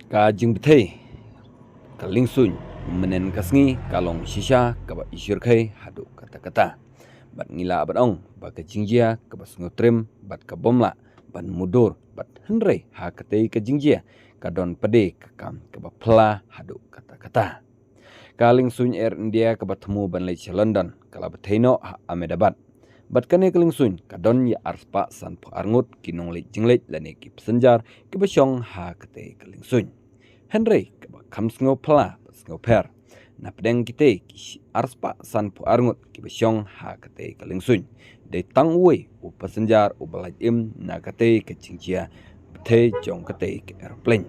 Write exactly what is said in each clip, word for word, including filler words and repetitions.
Ka jingbthei ka liengsuiñ mynhynnin ka sngi ka long shisha kaba ishyrkhei haduh katta katta. Bad ngi lah ban ong ba ka jingjia kaba sngewtriem bad ka bym lah ban mutdur, bad hynrei ha katei ka jingjia ka don pat de ka kam kaba phylla haduh katta katta. Ka liengsuiñ Air India kaba thmu ban leit sha London ka la bthei noh ha Ahmedabad. Bad kane ka liengsuiñ ka don ïa arspah sanphew arngut ki nongleit jingleit lane ki passenger kiba shong ha katei ka liengsuiñ. Hynrei kaba kham sngewphylla bad sngewpher, na pdeng kitei ki arspah sanphew arngut kiba shong ha katei ka liengsuiñ, dei tang uwei u passenger uba lait im na katei ka jingjia bthei jong katei ka aeroplane.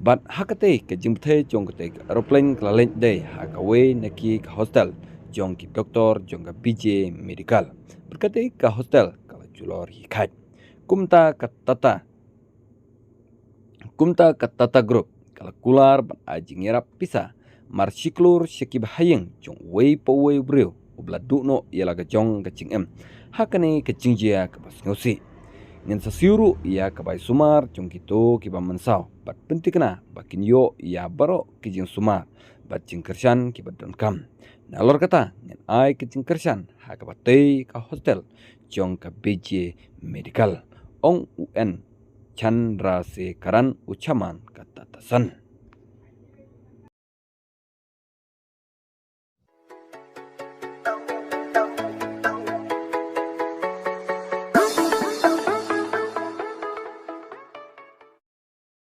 Bad ha katei ka jingbthei jong katei ka aeroplane ka la leit dei ha kawei na ki ka hostel jong ki doktor jong ka B J Medical. Bad katei ka hostel ka la julor hi khat. Kumta ka Tata, kumta ka Tata Group ka la kular ban ai jingïarap pisa mar shi klur sha ki bahaïing jong uwei pa uwei u briew uba la duh noh ïa la ka jong ka jingim ha kane ka jingjia kaba sngewsih. Ngin sa siew ruh ïa ka bai sumar jong kito kiba mynsaw bad pynthikna ba kin ïoh ïa baroh ki jingsumar bad jingkyrshan kiba donkam. Nalor kata ngin ai ka jingkyrshan ha kaba tei ka hostel jong ka B J Medical, ong u N Chandrasekaran, u chairman ka Tata Sons.